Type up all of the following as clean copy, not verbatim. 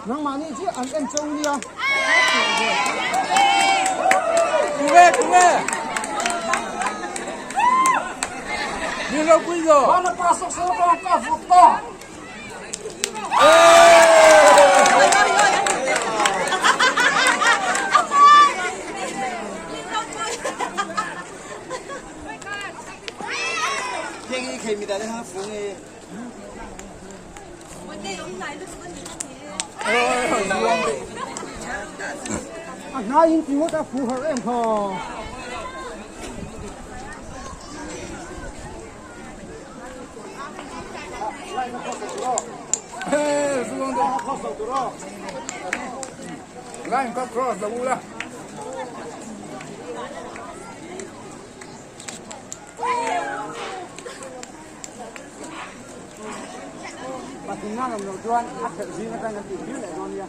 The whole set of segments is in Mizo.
Nangmahni chiah an en cho nia. Tunge tunge. Ni lo pui zo. Mana pa sok sok ka ka vut to. A hnai in ti ngawt a fu harh em khaw. Line ka cross lo la. Pathumna lam lo chuan a khelh zing atang kan tih viau leh dawn nia.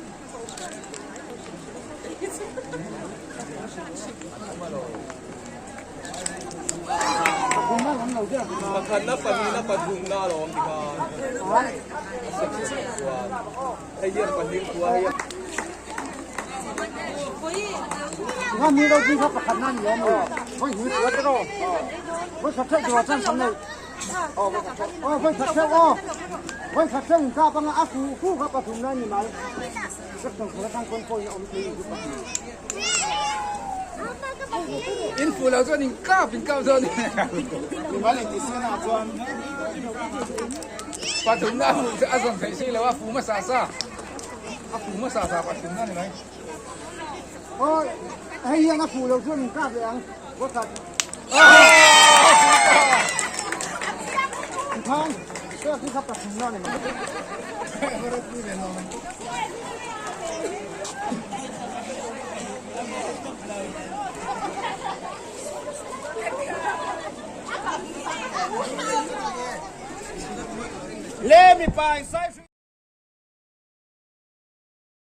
Pathumna lam lo chuan Pakhatna pahnihna pathumna a lo awm tikhan hei hian pahnih khua hei Nga mi lo ding kha pakhatna ni awm lo. Voi hnu tua te ro. Voi khat theuh tua chan sam nei. Aw voi khat theuh aw. Voi khat theuh in ka panga a fu fu kha pathumna ni mai. Section khat atang pawn pawhin a awm thei ni chu pahnih. In fu lo chuan in kap in kap dawn. Pathumna a hmuh a zawn theih si lo a fu hmasa sa. A fu hmasa sa pathumna ni mai. Aw hei hian a fu lo chuan in kap leh ang. Voi khat. Thang, se kha pathumna ni mai. Le mipa in sai.